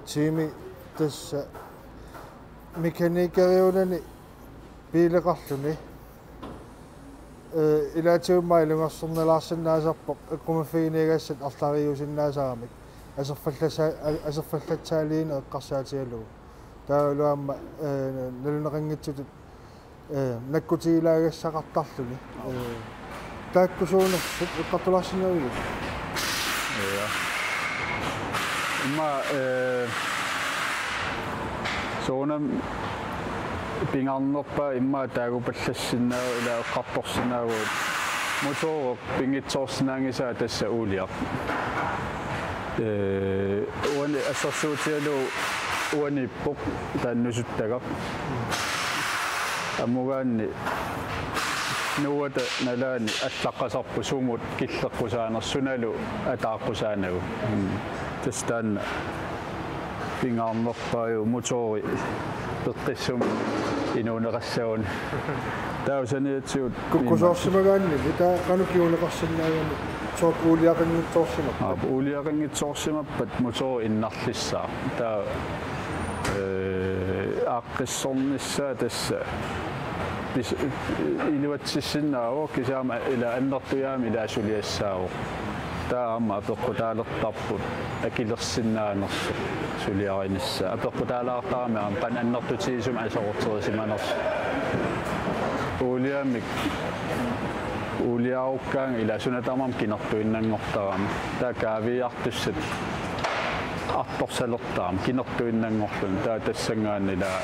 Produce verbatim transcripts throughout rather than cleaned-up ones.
Tiimi tassa mekanikeriunani biileqarluni. Ee, ilaatigut aamma ilungersunarlaarsinnaasarpoq eqqumaffiginiagassat arlariusinnaasaramik. Aserfallassa-, a-, aserfallatsaaliineq eqqarsaatigalugu. Taavalu aamma, ee, naluneqanngitsutut, ee, nakkutigilaagassaqartarluni. Ee, taakku suunersut eqqartulaarsinnaaviuk? Ja. Immaqa, ee, soorunami pingaarnerpaaq immaqa taagupallassinnaavoq ilaa eqqartorsinnaavugut. Motoori pinngitsoorsinnaanngisaa tassa uuliaq. Ee, uani assersuutigalugu uaniippoq taanna nusuttagaq. Amugaanni nuuata nalaani allaqqasarpoq sumut killeqqusaanersoq sunalu ataaqqusaanagu. Mm. Tassa taanna pingaarnerpaaq motoori peqqissumik inuuneqassaguni. Taava saniatigut kukkusoorsimagaanni, taava qanoq kinguneqarsinnaagami, soorlu uuliaqanngitsoorsimappat? Aap, uuliaqanngitsoorsimappat motoori innarlissaaq. Taava, ee, aaqqissornissaa tassa pis-, iluatsissinnaavoq, kisianni aamma ilaa annertujaamik ilaa suliassaavoq. Taava aamma apeqqutaalertarput akilersinnaanersoq suliarinissaa. Apeqqutaalaartarami aamma qanoq annertutigisumik aserorterisimanersoq. Uuliamik, uuliarukkaangat ilaa suna tamarmi kinertuinnanngortarami. Taava kaaviiartussat artorsalertarami kinertuinnanngorluni. Taava tassanngaanniit ilaa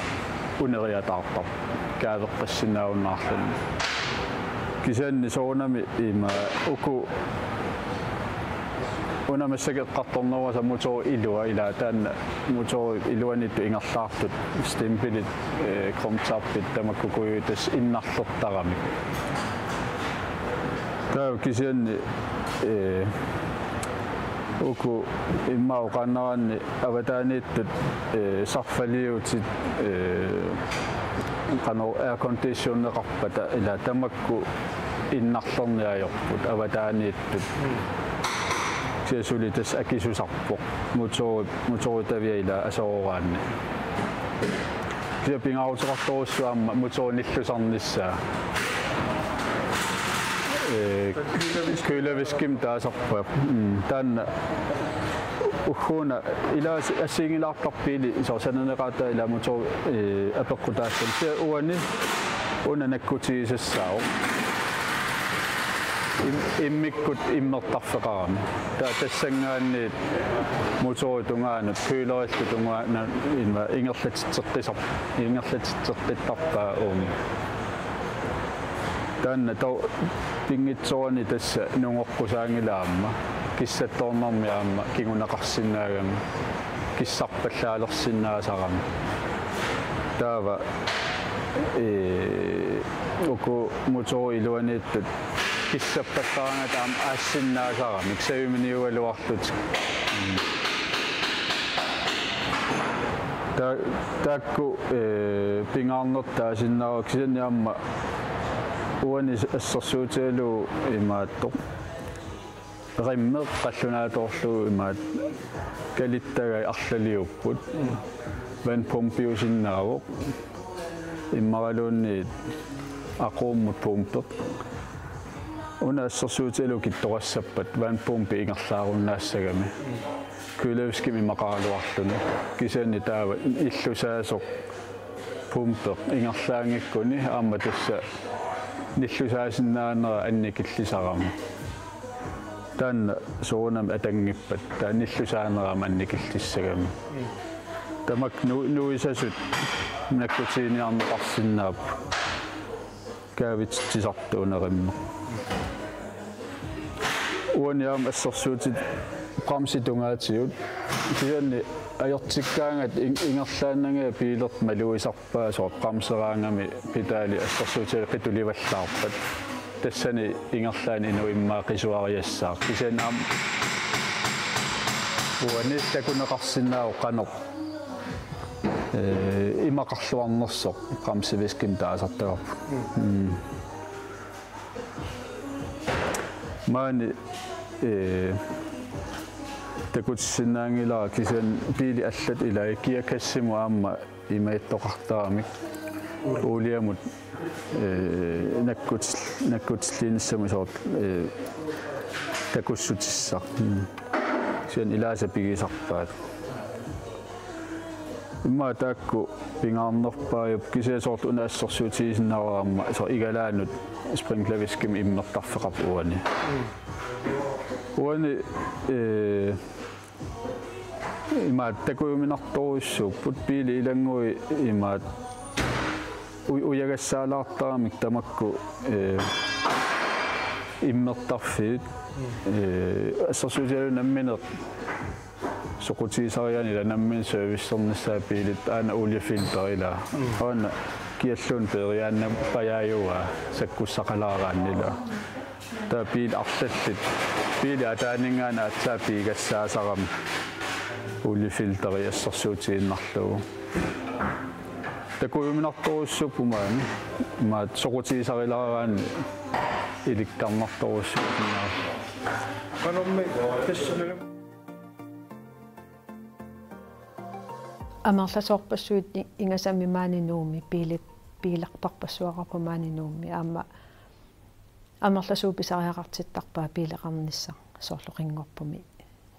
uneriataartarpoq kaaveqqissinnaajunnaarluni. Kisianni soorunami ima uku una massakkut eqqartornerusoq motoorip ilua ilaa taanna motoorip iluaniittut ingerlaartut stempelit, ee, krumtappit tamakkuuguit tassa innarlertaramik. Taava kisianni, ee, uku immaqa oqaannaraanni avataaniittut, ee, sarfaliutit, ee, qanoq airconditioneqarpata ilaa tamakku innarlerneq ajorput avataaniittut. Mm. Kisianni suli tassa akisusarpoq motoori-, motooritaviat ilaa aseroraanni. Kisianni pingaaruteqartorujussuuvoq aamma motoori nillusarnissaa. Ee, kølervæskemik taasarpaat. Mm, taanna ugguuna ilaa assi-, assiginngilaartarpoq biili soorlu sananeqaataa ilaa motoori, ee, apeqqutaalluni. Kisianni uani una nakkutigisassaavoq. Im-, immikkut immertarfeqarami. Taava tassanngaanniit motoorip tungaanut, kølerillu tungaanut, ima ingerlatitseqqisar-, ingerlatitseqqittarpaa uuma. Taanna to-, pinngitsoorani tassa nungoqqusaanngilaq aamma, kissattoornermi aamma kinguneqarsinnaagami, kissarpallaalersinnaasarami. Taava, ee, uku motoorip iluaniittut kissappallaaraangata aamma aassinnaasarami, saviminiugaluarlutik. Ta-, taakku, ee, pingaarnertut taasinnaavoq kisianni aamma uani assersuutigalugu imaattoq. Rimmeq qallunaatoorlugu imaattoq kalittagai arlaliupput. Vandpumpiusinnaavoq. Immaqaluunniit aquummut pumpeq. Una assersuutigalugu kittoqassappat vandpumpi ingerlaarunnaassagami. Kølervæskemik imaqaraluarluni. Kisianni taava nillusaasoq pumpeq ingerlaanngikkuni aamma tassa nillusaasinnaanera annikillisarami. Taanna soorunami atanngippat, taava nillusaanerami annikillissagami. Tamakku nu-, nuisasut nakkutiginiarneqarsinnaapput. Kaavitsitsisartuunerimma. Uani aamma assersuutit bremsit tungaatigut. Kisianni ajortikkaangat in-, ingerlaannanngilaq biilertoq malugisarpaa soorlu bremseraangami pedali assersuutigalugu qitulivallaarpat. Tassani ingerlaannaq inuit immaqa qisuariassaaq. Kisianni aamma uani takuneqarsinnaavoq qanoq, ee, imaqarluarnersoq bremsevæskemik taasartagarput. Mm. Maani, ee, Takutissinnaanngilara kisianni biilit allat ilaa gearkassimut aamma imaattoqartaramik uuliamut, eh, nakkutil-, nakkutilliinissamut soorlu, eh, takussutissaq. Mm. Kisianni ilaasa pigisarpaat. Immaqa taakku pingaarnerpaajupput kisianni soorlu una assersuutigisinnaavara aamma soorlu igalaanut sprinklervæskemik immertarfeqarpoq uani. Uani, eh, imaattoq takujuminartorujussuupput biilit ilanngui imaattoq u-, ujagassaalaartaramik tamakku, eh, immertarfiit, eh, assersuutigalugu nammineq soqutigisarigaanni ilaa nammineq servicernissaa biilit aana oliefilteri ilaa. Mm. Aana kialluun peeriaannappajaajua sakkussaqalaaraanni ilaa. Taava biilit arlallit. Biilit ataaninngaanniit aatsaat piigassaasarami oliefilteri assersuutigiinnarlugu. Takujuminartorujussuupput maani. Imaattoq soqutigisarilaaraanni ilikkarnartorujussuusinnaa. Qanormi tassalu Amerlasoorpassuit i-, ingasammik maani Nuummi biilit, biilertarpassuaqarput maani Nuummi aamma amerlasuut pisariaqartittarpaat biileqarnissaq soorlu Qinngorpummi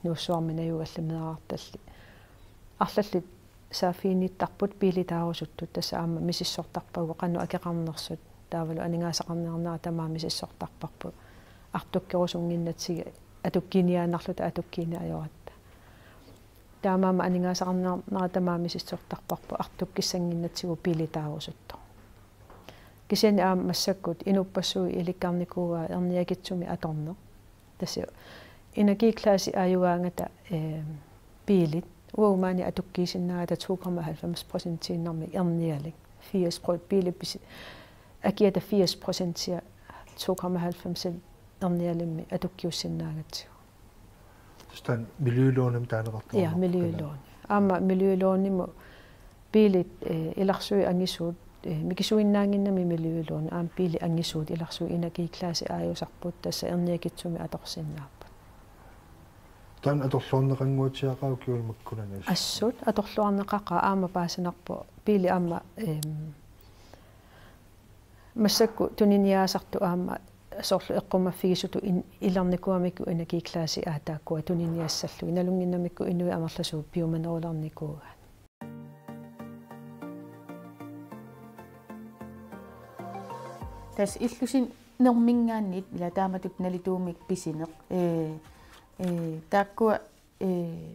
Nuussuarmi najugallit meerartallit. Arlallit saaffiginnittarput biilitaarusuttut tassa aamma misissortarpagut qanoq akeqarnersut taavalu aningaasaqarniarnera tamaat misissortarparput. Artukkerusunnginnatsigu atukkiiniaannarluta atukkiiniajoratta. Taamaammat aningaasaqarniarnera tamaat misissortarparput artukkissannginnatsigu biilitaarusuttoq. Kisianni aamma massakkut inuppassuit ilikkarnikuuaat erniakitsumik atorneq. Tassa energiklasse A-jugaangata, eh, biilit. Uagut maani atukkiisinnaagata to komma halvfems procentiinnarmik ernialik. Firs pro-, biilit pisi-, akiata firs procentia to komma halvfems ernialimmik atukkiussinnaagatsigu. Tassa taanna miljølånimik taaneqartarpoq. Ja, miljølån. Aamma miljølånimut biilit, eh, ilarsuit angisuut, eh, mikisuinnaannginnami miljølån, aamma biilit angisuut ilarsuit energiklasse A-jusarput tassa erniakitsumik atorsinnaapput. Taanna atorluarneqannguatsiaqaaq ukiunik makkunani. Assut atorluarneqaqaaq aamma paasinarpoq biili aamma, em, massakkut tuniniaasartut aamma soorlu eqqumaffigisutut in-, ilernikuugamikku energiklasse A taakkua tuniniassallugit nalunnginnamikku inuit amerlasuut piumanerulernikuuaat. Tassa illusinerminngaanniit ila taamatut nalituumik pisineq. Ee, ee, taakkua, ee,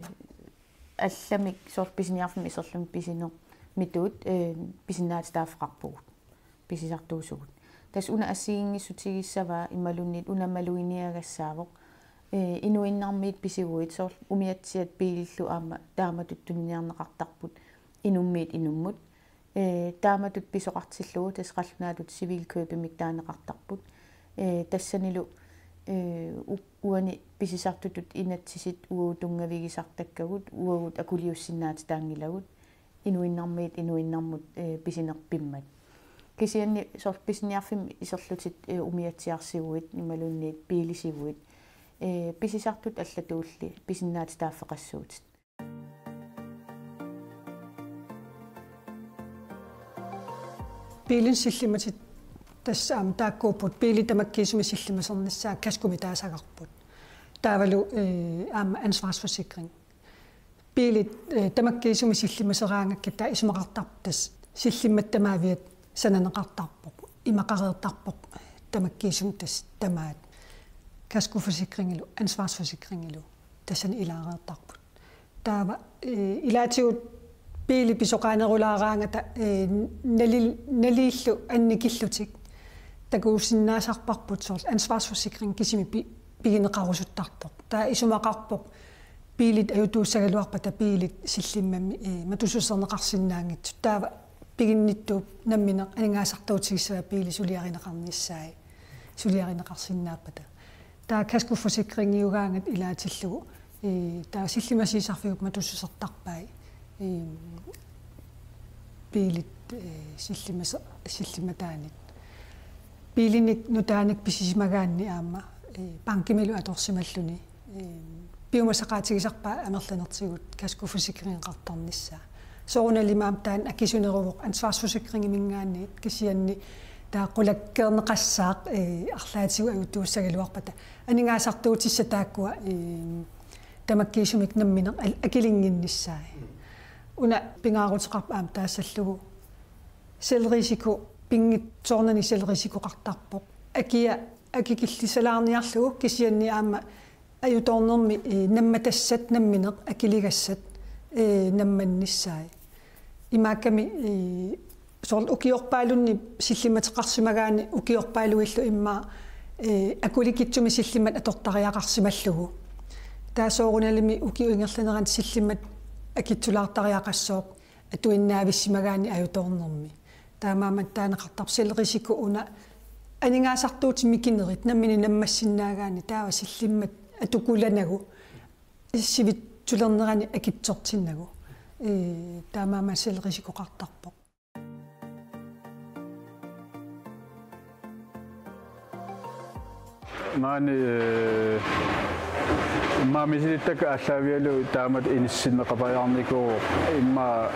allamik soorlu pisiniarfimmi iserlumi pisineq mituut, ee, pisinnaatitaaffeqarpugut. Pisisartuusugut. Tassa una assigiinngissutigissavaa imaluunniit una maluginiagassaavoq. Ee, inuinnarmiit pisiguit soorlu umiatsiat biilillu aamma taamatut tuniniarneqartarput inummiit inummut. Ee, taamatut pisoqartillugu tassa qallunaatut civilkøbimik taaneqartarput. Ee, tassanilu, ee, u-, uani pisisartutut inatsisit uagut tunngavigisartakkagut uagut akuliussinnaatitaanngilagut. Inuinnarmiit inuinnarmut, ee, pisinerpimmat. Kisianni soorlu pisiniarfimmi iserlutit, ee, umiatsiarsiguit imaluunniit biilisiguit, ee, pisisartut allatuulli pisinnaatitaaffeqassuutit. Biilin sillimatit tassa aamma taakkuupput biili tamakkiisumik sillimasernissaa kaskumik taasagarput. Taavalu, ee, aamma ansvarsforsikring. Biilit, ee, tamakkiisumik sillimaseraangakkit taava isumaqartarpoq tassa sillimmat tamaaviat sananeqartarpoq, imaqareertarpoq, ee, tamakkiisumik tassa tamaat. Kaskoforsikringilu, ansvarsforsikringilu tassani ilaareertarput. Taava, ee, ilaatigut biili pisoqaanerulaaraangata, ee, nalil-, naliillu annikillutik takusinnaasarparput soorlu ansvarsforsikring kisimi pi-, pigineqarusuttartoq. Taava isumaqarpoq biilit ajutuussagaluarpata biilit sillimmami, ee, matussuserneqarsinnaanngitsut. Taava piginnittuup nammineq aningaasartuutigissavaa biili suliarineqarnissaa. Suliarineqarsinnaappata. Taava kaskoforsikringiugaangat ilaatillugu, ee, taava sillimasiisarfiup matussusertarpai. Ee, biilit, ee, sillimase-, sillimataanit. Biilinik nutaanik pisisimagaanni aamma, ee, bankimilu atorsimalluni, ee, Piumasaqaatigisarpaa amerlanertigut kaskoforsikringeqartarnissaa. Soorunalimi aamma taanna akisuneruvoq ansvarsforsikringiminngaanniit, kisianni taava qulakkeerneqassaaq, ee, arlaatigut ajutuussagaluarpata. Aningaasartuutissat taakkua, ee, tamakkiisumik nammineq al-, akilinnginnissaat. Una pingaaruteqarpoq aamma taassallugu selvrisiko, pinngitsoornani selvrisikoqartarpoq. Akia akikillissalaarniarlugu, kisianni aamma ajutoornermi, ee, nammatassat nammineq akiligassat, ee, nammannissaat. Imaakkami, ee, soorlu ukiorpaalunni sillimmateqarsimagaanni ukiorpaaluillu immaqa, ee, akulikitsumik sillimmat atortariaqarsimallugu. Taava soorunalimi ukiup ingerlanerani sillimmat akitsulaartariaqassooq atuinnaavissimagaanni ajutoornermi. Taamaammat taaneqartarpoq selvrisiko una aningaasartuutit mikinerit nammineq nammassinnaagaanni taava sillimmat atukulanagu sivitsulernerani akitsortinnagu. Ee, taamaammat selvrisikoqartarpoq. Maani, ee, immaqa misilittakkat aallaavigalugu taamatut inissinneqapajaarnikuuvoq, immaqa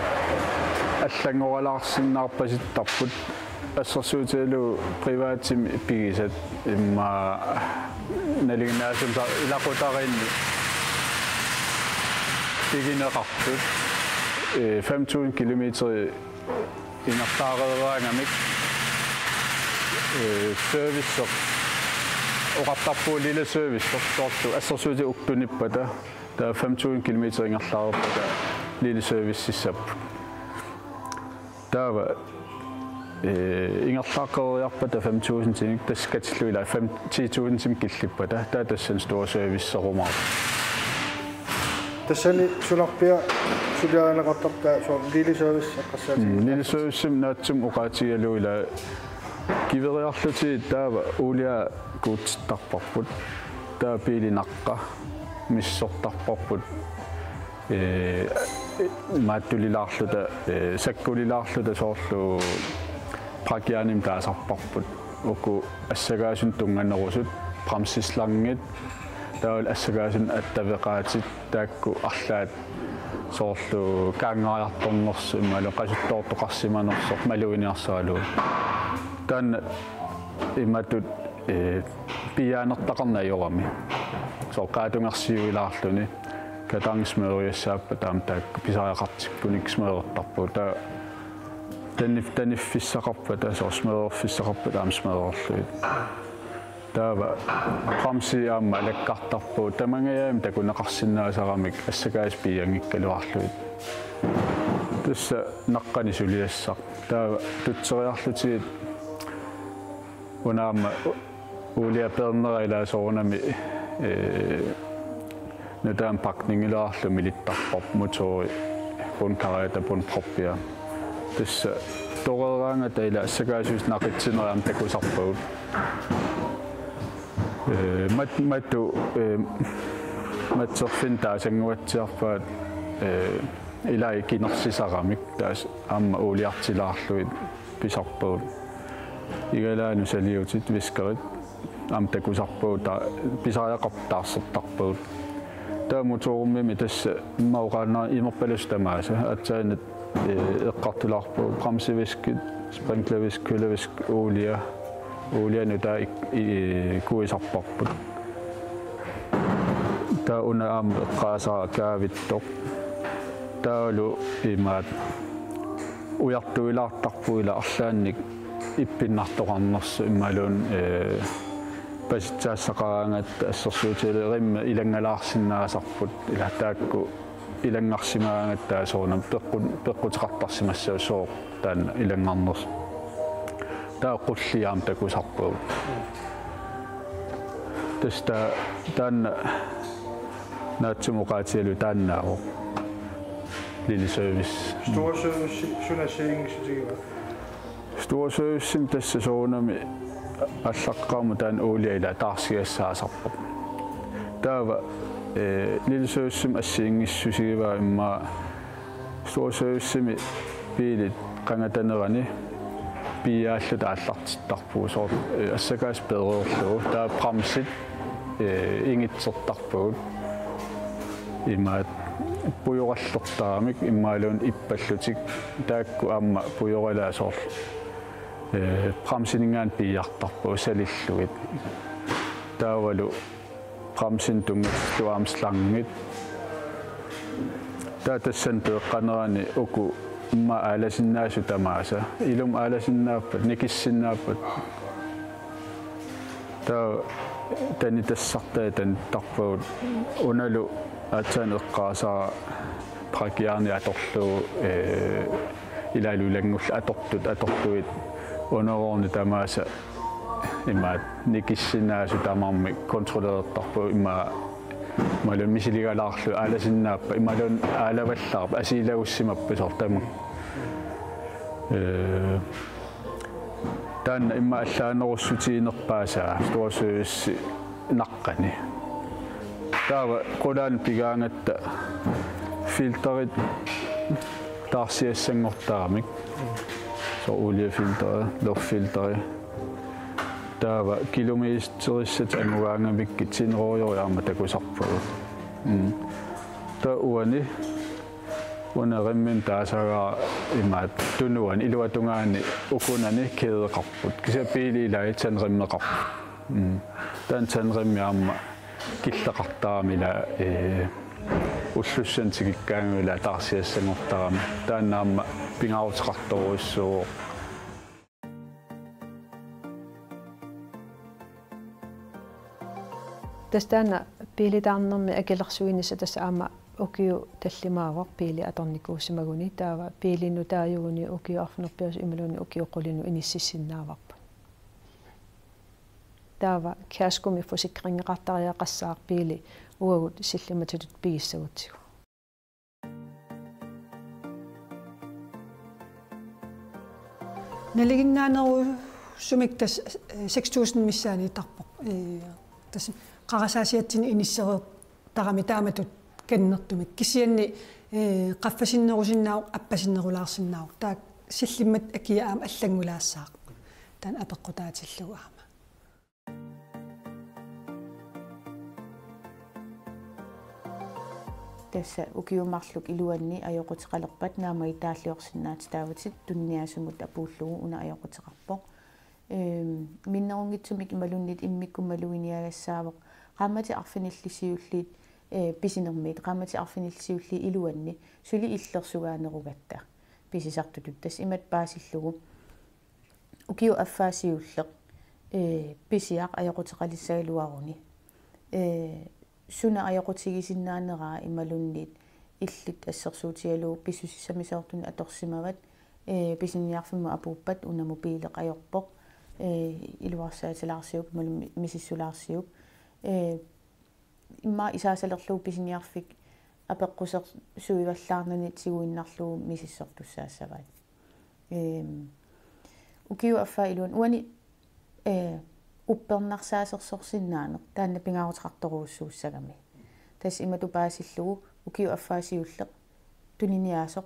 allanngoralaarsinnaarpasittarput, assersuutigalugu privatimik pigisat, immaqa nalinginnaasumik sa-, ilaqutariinni pigineqartut, ee, fem tusind kilometer ingerlaareeraangamik, ee, service. Oqartarpugut lille service, soorlu assersuutigalugu uktunippata, taava fem tusind kilometer ingerlaareerpata lille servicesissapput. Taava, ee, ingerlaaqqeriarpata fem tusindinik, tassa katillugu ilaa fem, ti tusindimik killippata, taava tassani stor servicerumaarpoq. Tassani sunarpiaq suliarineqartarpa, soorlu lille service eqqarsaatigit? Mm, lille servicemi naatsumik oqaatigalugu ilaa kiveriarlutigit taava uulia kuutsittarparput. Taava biilinaqqa misissortarparput. Ee, maattulilaarluta, ee, sakkulilaarluta soorlu brækjernimik taasarparput. Uku assakaasunik tunnganerusut, bremseslangit, taavalu assakaasunik attaveqaatit, taakku arlaat soorlu kaanngariartornersut imaluunniit qasuttoortoqarsimanersoq maluginiarsaralugu. Taanna imatut, ee, piiaanertaqarneq ajorami. Soorlu qaatungersiuilaarluni, kardangsmøriassaappata aamma taakku pisariaqartikkunik smørertarpugut. Taava tanif-, taniffissaqarpata, soorlu smørerfissaqarpata aamma smørerlugit. Taava bremsi aamma alakkartarpugut, tamangajaamik takuneqarsinnaasaramik assakaasut piianngikkaluarlugit. Tassa naqqani suliassaq. Taava tutseriarlutigit una aamma u-, uulia peernera ilaa soorunami, ee, nutaamik pakningilaarlugu milittarparput, motori, bundkareta, bundproppia. Tassa toreeraangata ilaa assakaasuutit naqitsinerat aamma takusarpagut. Ee, mat-, matu, ee, matserfinnut taasannguatsiarpaat, ee, ilaa kinersisaramik, taava aamma uuliartilaarlugit pisarpagut. Igalaanut saliutit, viskerit aamma takusarpagut, taava pisariaqarput taarsertarpagut. Taava motorimi tassa immaqa oqaannarama imerpalasoq tamaasa, aatsaannguaq, ee, eqqartulaarpagut, bremseviskit, sprinklervisk, kølervisk, uulia, uulia nutaaq ik-, i-, kuisarparput. Taava una aamma eqqaasara kaavittoq. Taavalu imaattoq ujartuilaartarpugut ilaa arlaannik ippinnartoqarnersoq imaluunniit, ee, pasitsaassaqaraangatta, assersuutigalugu rimme ilanngalaarsinnaasarput, ilaa taakku ilanngarsimagaangatta soorunami peqqu-, peqquteqartarsimassaasoq taanna ilanngarnersoq. Taava qulliit aamma takusarpagut. Tassa taa-, taanna naatsumik oqaatigalugu taannaavoq lille service. Stor service, suna assigiinngissutigiva? Stor servicemi tassa soorunami aallaqqaammut taanna uulia ilaa taarsigassaasarpoq. Taava, ee, lille servicemi assigiinngissusigivaa immaqa stor servicemi biilit qangatanerani piiaalluta aallartittarpugut, soorlu, ee, assakaasut peereerlugu, taava bremsit, ee, ingitsertarpagut. Imaat pujorallertaramik imaluunniit ippallutik taakku aamma pujoralaasoorl-, eh, bremsininngaanniit piiartarpagut salillugit. Taavalu bremsinik tunngatillugu aamma slangit. Taava tassani peeqqanerani uku immaqa aalasinnaasut tamaasa. Ilumut aalasinnaappat, nikissinnaappat. Taava tanitassartai tanittarpagut unalu aatsaat eqqaasara brækkiarneq atorlugu, eh, ilaalu ilanngullugu atortut atorlugit uneroorneq tamaasa imaat nikissinnaasut tamarmik kontrollertarpagut immaqa imaluunniit misiligalaarlugit aalasinnaappat imaluunniit aalavallaarpat asiilagussimappat soorlu tamakku. Eh, taanna immaqa allaanerussutiginerpaasaa Storservice naqqani. Taava qulaani pigaangatta filterit taarsiassanngortaramik. Soorlu oliefilteri, luftfilteri. Taava kilometerissat angugaangamikkit tinroojori aamma takusarpagut. Mm. Taava uani, una rimminik taasagaara imaat tunuani iluatungaani ukunani kædeqarput. Kisianni biili ilai tandrimmeqarput. Mm. Taanna tandrimmi aamma killeqartarami ila, eh, ullussanut tikikkaangami ila taarsiassanngortarami. Taanna aamma pingaaruteqartorujussuuvoq. Tassa taanna biilitaarnermi akilersuinissaq tassa aamma ukiut tallimaavoq biili atornikuusimaguni, taava biilinut taajuguni ukiut arfineq-pingasut imaluunniit ukiut qulinut inississinnaavarput. Taava kaskomi forsikringeqartariaqassaaq biili uagut sillimmatutut pigissagutsigu. Nalinginnaanerusumik tassa, eh, seks tusind missaaniittarpoq. Eh, tassa qarasaasiatsinnut inissereertarami taamatut kannertumik. Kisianni, eh, qaffasinnerusinnaavoq, appasinnerulaarsinnaavoq. Taava sillimmat akia aamma allanngulaassaaq. Taanna apeqqutaatillugu aamma. Tassa ukiut marluk iluanni ajoquteqalerpat naammagitaalliorsinnaatitaavatit tuniniaasunut apuullugu una ajoquteqarpoq. Ehm, minnerunngitsumik imaluunniit immikkut maluginiagassaavoq qaammatit arfinillit siulliit, eh, pisinermiit, qaammatit arfinillit siulliit iluanni suli illersugaanerugatta pisisartutut. Tassa imatut paasillugu. Ukiup affaa siulleq, ee, pisiaq ajoquteqalissagaluaruni. Ee, suna ajoqutigisinnaaneraa imaluunniit illit assersuutigalugu pissusissamisoortunik atorsimavat, ee, pisiniarfimmut apuuppat una mobiileq ajorpoq, ee, iluarsaatilaarsiuk imaluunniit mi-, misissulaarsiuk, ee, immaqa isaasalerlugu pisiniarfik apeqqusersuivallaarnani tiguinnarlugu misissortussaassavaat. Ehm, ukiup affaa iluani uani, eh, uppernarsaasersorsinnaaneq taanna pingaaruteqartorujussuussagami. Tassa imatut paasillugu ukiup affaa siulleq tuniniaasoq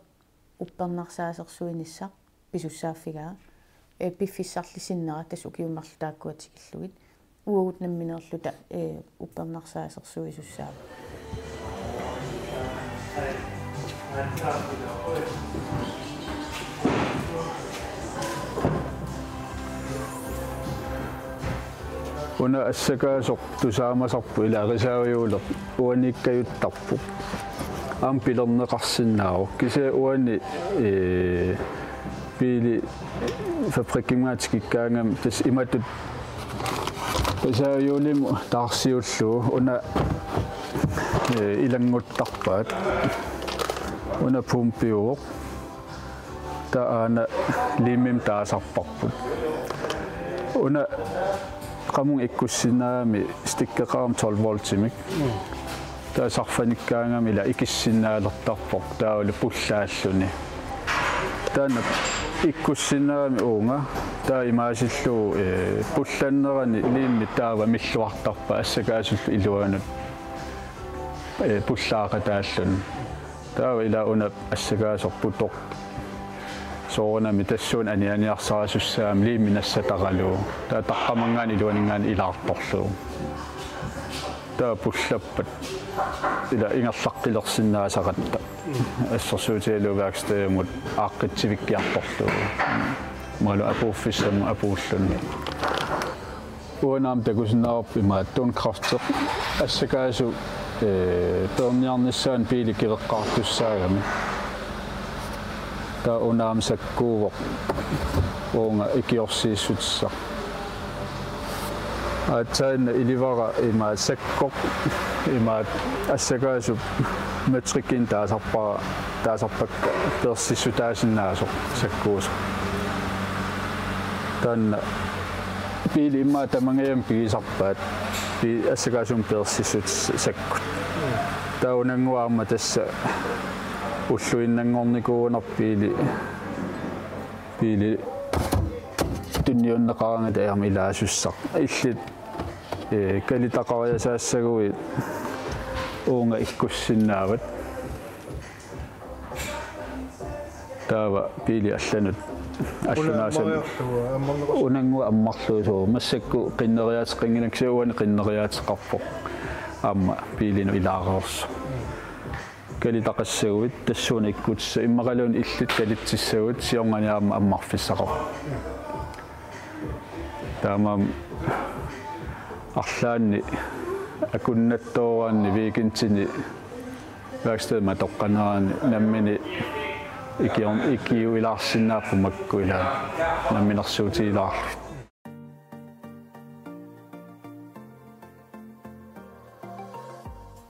uppernarsaasersuinissaq pisussaaffigaa, eh, piffissarli sinnera tassa ukiut marluk taakkua tikillugit. Uagut nammineerluta, eh, uppernarsaasersuisussaavugut. Una assakaasoq tusaamasarpoq ila reservehjuleq uaniikkajuttarpoq. Aamma pilerneqarsinnaavoq. Kisianni uani, ee, biili fabrikkimut tikikkaangami tassa imatut reservehjulimut taarsiullugu una, ee, ilannguttarpaat. Una pumpiuvoq. Taava aana limimik taasarparput. Una qamunga ikkussinnaagami stikkeqarami tolv voltimik. Taava sarfanikkaangami ila ikissinnaalertarpoq taavalu pullaalluni. Taanna ikkussinnaagami uunga. Taava imaasillugu, eh, pullannerani limit taava milluartarpaat assakaasullu iluanut, eh, pullaaqataalluni. Taava ila una assakaasoq putoq soorunami tassuuna anianiarsarisussaagami limit nassataralugu. Taava taqqamanngaanniit iluaninngaanniit ilaartorlugu. Taava pullappat ila ingerlaqqilersinnaasaratta. Assersuutigalugu værkstedimut aaqqitsivikkiartorlugu. Imaluunniit apuuffissamut apuulluni. Uanga aamma takusinnaavarput imaattoq Don Crafti assakaasut, ee, peerniarnissaanut biili kiveqqaartussaagami. Taava una aamma sakkuuvoq uunga ikiorsiissutissaq. Aatsaannaq ilivara imaattoq sakkoq imaattoq assakaasup matrikkinik taasarpara, taasarpakka peersissutaasinnaasoq sakkuusoq. Taanna biili immaqa tamangajammi pigisarpaat, bi-, assakaasumik peersissutissat sakkut. Taava unannguaq aamma tassa ulluinnanngornikuugunarpoq biili, biili tunniunneqaraangata aamma ilaasussaq. Illit, ee, kalitaqariasaassagukku uunga ikkussinnaavat. Taava biili allanut allunaasanut. Una ammarlugu, ammarlugu. Unannguaq ammarlugu suu. Massakkut qinneriaateqanngilaq, kisianni uani qinneriaateqarpoq. Aamma biilinut ilaareersoq. Kalitaqassaguit tassuuna ikkutissat immaqaluunniit illit kalitsissaguit siornani aamma ammarfissaqarpoq. Taamaammat arlaanni akunnattooraanni weekendini værkstedip matoqqanerani nammineq ikior-, ikiuilaarsinnaapput makku ilaa namminersuutigilaarlugit.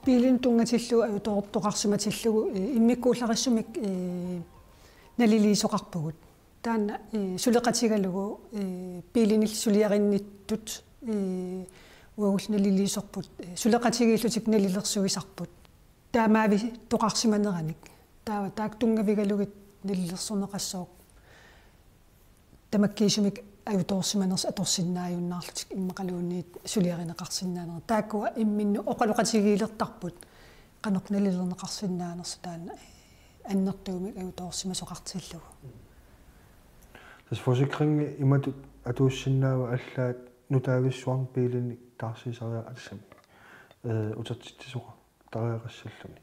Biilinut tunngatillugu ajutoortoqarsimatillugu, ee, immikkuullarissumik, ee, naliliisoqarpugut. Taanna, ee, suleqatigalugu, ee, biilinillu suliarinnittut, ee, uagullu naliliisorput, ee, suleqatigiillutik nalilersuisarput. Taamaavittoqarsimaneranik. Taava taakku tunngavigalugit nalilersorneqassooq. Tamakkiisumik ajutoorsimanersut atorsinnaajunnaarlutik immaqaluunniit suliarineqarsinnaanerat. Taakkua imminnut oqaloqatigiilertarput qanoq nalilerneqarsinnaanersut taanna, ee, annertuumik ajutoorsimasoqartillugu. Tassa forsikringi imatut atuussinnaava allaat nutaavissuarnik biilinik taarsiisariaqarsimavoq, ee, utertitsisoqartariaqassalluni.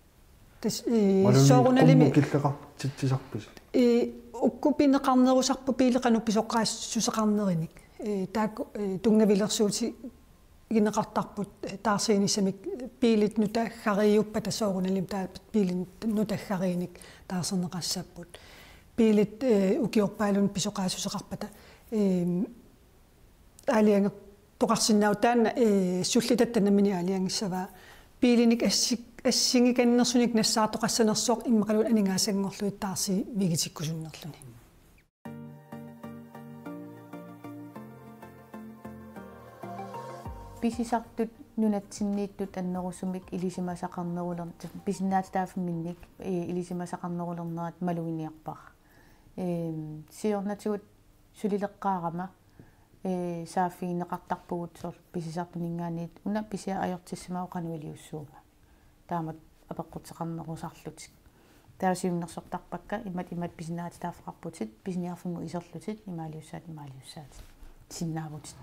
Tassa, ee, imaluunniit soorunalimi ummut killeqartitsisarpisi? Ee, ukku pineqarnerusarput biili qanoq pisoqaassuseqarnerinik. Ee, taakku, ee, tunngavilersuutigineqartarput, ee, taarsiinissamik biilit nutaggariiuppata soorunalimi taava biilit nutaggariinik taarserneqassapput. Biilit, ee, ukiorpaalunnik pisoqaassuseqarpata, ee, aalajangertoqarsinnaavoq taanna, ee, sullitatta nammineq aalajangissavaa. Biilinik assi-, assigikannersunik nassaartoqassanersoq immaqaluunniit aningaasanngorlugit taarsiivigitikkusunnerluni. Pisisartut nunatsinniittut annerusumik ilisimasaqarneruler-, pisinnaatitaaffimminnik, ee, ilisimasaqarnerulernerat maluginiarpara. Eem, siornatigut sulileqqaarama, ee, saaffigineqartarpugut soorlu pisisartuninngaanniit una pisiaq ajortissimavoq qanoq iliussuunga. Taamatut apeqquteqarnerusarlutik. Taava siunnersortarpakka imatut imatut pisinnaatitaaffeqarputit, pisiniarfimmut iserlutit, imaaliussaatit, imaaliussaatit. Sinnaavutit.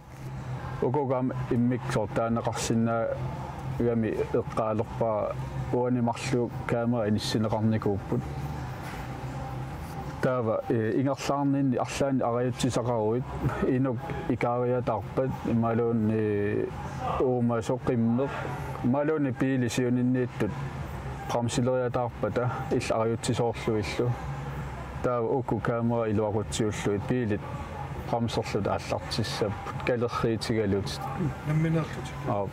Uku aamma immikkut soorlu taaneqarsinnaagami eqqaalerpara uani marluk kamera inissinneqarnikuupput. Taava, ee, ingerlaarninni arlaannik arajutsisaqaruit inuk ikaariataarpat imaluunniit uumasoq qimmeq imaluunniit biili siuninniittut bremseleriataarpata illit arajutsisoorlugillu. Taava uku kamera iluaqutsiullugit biilit bremserlutik aallartissapput kalerriitigalutit. Nammineerlutik. Aap.